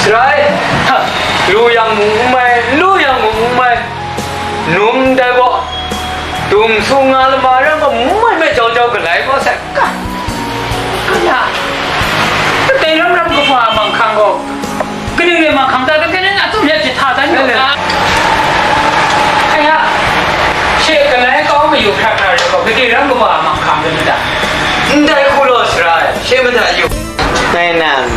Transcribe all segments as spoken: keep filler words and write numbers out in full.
Rai, ha, lu yang mung n mai, lu yang mung n mai, num ndai gaw, dung su nga lama ram gaw, n mai mai jau jau galai gaw sai, ka, kaya, kadai ram ram kaba manghkang gaw, kaning rai manghkang ta, kaning rai achyum hte jahta dan gaw, kaya, she galai kau mayu hkra hkra rai gaw, kadai ram kaba manghkang rai ta? Ndai hku law sara, she mada yu. Ngai nang,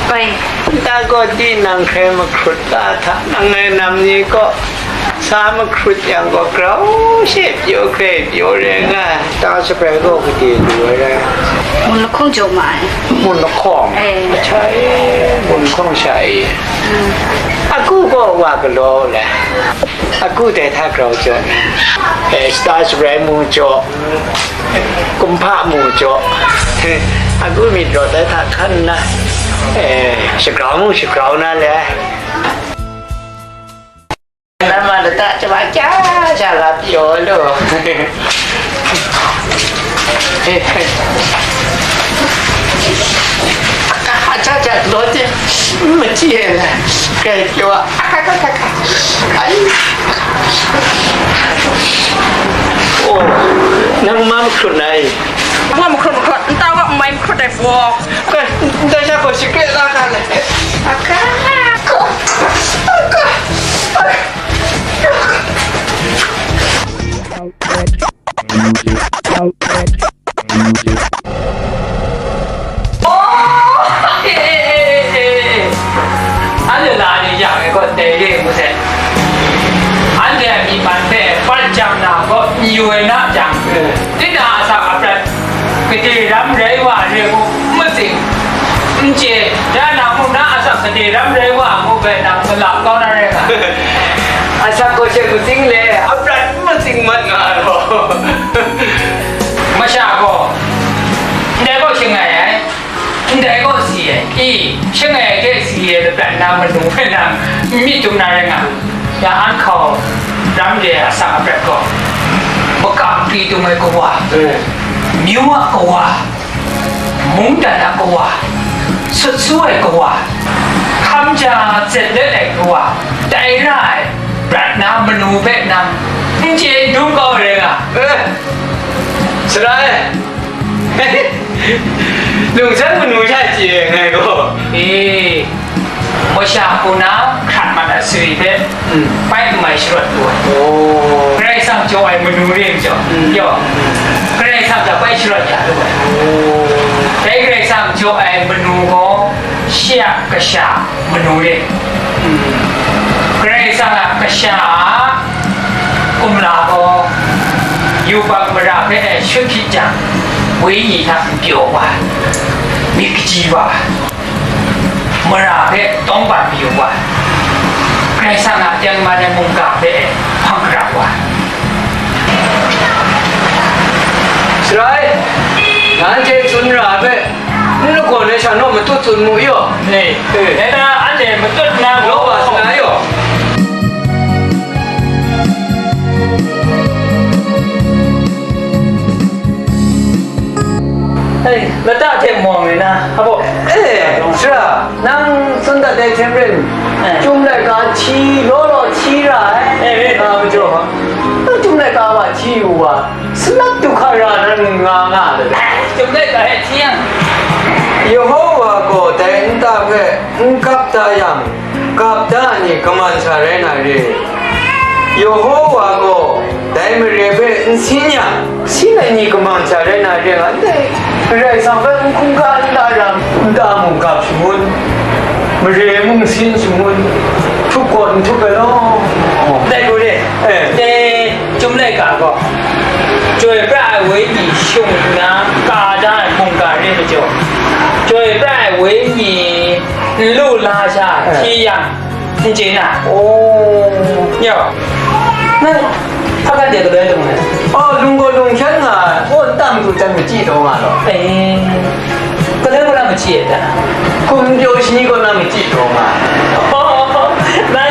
bai, nta gaw tinang hkrai mahkrut la hta, nang ngai nam ni kaw sa mahkrut yang gaw, grau she pyaw hkrai pyaw rai nga, ta shabrai gaw gade lu ai rai. Mun lahkawng jaw ma ai. Mun lahkawng? Eh. Ahtai, mun lahkawng sha i. Mm. Aku gaw wa galaw le. Aku dai hta grau jaw. Eh, shata shabrai mu jaw. Kumhpa mu jaw, agu myit rawt ai hta hkan nna, eh, shagrau mu shagrau na le. Nama lata chyaba kya sha la pyaw lu. Acha cha lo te, machyi ai la, kai pyaw a. Ai. Oh, nang ma mahkrut na i? Wa mahkrut mahkrut, nta wa n mai mahkrut ai pawng. Kai, ndai sha gaw shakre la ga le. Aka, aka, aka. Oh! Eh, eh, eh, eh, eh. Anhte la ni yang e gaw dai re ngu sai. Anhte a myi man hpe pat jang na gaw, myi woi na jang, tinang a asak aprat gade ram rai wa re ngu, n matsing, n chye, ya na mung na asak gade ram rai wa ngu bai nang malap kau na rai nga. Asak gaw she matsing le, aprat n matsing mat nga ai gaw. Masha gaw, ndai gaw shangai ai, ndai gaw si ai, i, shangai ai hte si ai lapran na manu hpe nang n myit dum na rai nga, ya an hkau ram de ai asak aprat gaw, makam pri dum ai kawa, mm, myu a kawa, mungdan a kawa, sut su ai kawa, hkam ja zet let ai kawa, tai ra ai, prat na manu hpe nang n chye n dum kau ai rai nga. Eh, sara e, lungsan manu sha chye ai ngai gaw. E, masha hku na hkrat mat ai sari hpe, mm, bai n mai sharawt lu ai. Oh. Karai Kasang jaw ai manu re majaw, mm, yaw, mm, Karai Kasang hta bai sharawt ya lu ai. Oh. Dai Karai Kasang jaw ai manu gaw, shi a kasha manu re. Mm. Karai Kasang a kasha a kumla gaw, yubak mara hpe shut hkyit jang, wenyi hta n pyaw wa, myit kaji wa, mara hpe tawngban mayu wa, Karai Kasang a tengman ai mungga hpe hpang hkra wa. Sarai, nanhte tsun ra ai hpe, n lagawn ai sha naw matut tsun mu yaw. Ni, eh, dai na anhte matut na law wa sa na yaw. Hei, lata hte mawng ai na, hpa baw? Eh, sara, nang tsun dat ai hte maren, eh, Chyum laika hti law law hti ra ai, eh, eh, nga majaw, nang Chyum laika wa hti yu wa, sanat du hkra na n nga nga ai. Chyum laika e hti yang, Yehowa gaw dai nta hpe n kap da yang, kap da ai ni kaman sa rai na re? Yehowa gaw dai mare hpe n sin yang, sin ai ni kaman sa rai na re nga ndai? Karai Kasang hpe n hkungga n ta yang, nta mung kap shangun, mare mung sin shangun, htup gaw n htup ai law. Dai gaw re, eh, dai Chyum laika gaw, Chyoi pra ai wenyi shung nna ka da ai mungga re majaw, Chyoi pra ai wenyi n lu la sha, eh, hti yang, n chye na. Oh. Yo. Na, hpa kan de galoi lung ai? Oh, lung gaw lung hkyan nga ai. Oh, nta madu jan machyi taw nga law. Eh. Galoi gaw na machyi ai ta? Hkum pyaw shani gaw na machyi taw nga ai. Oh, na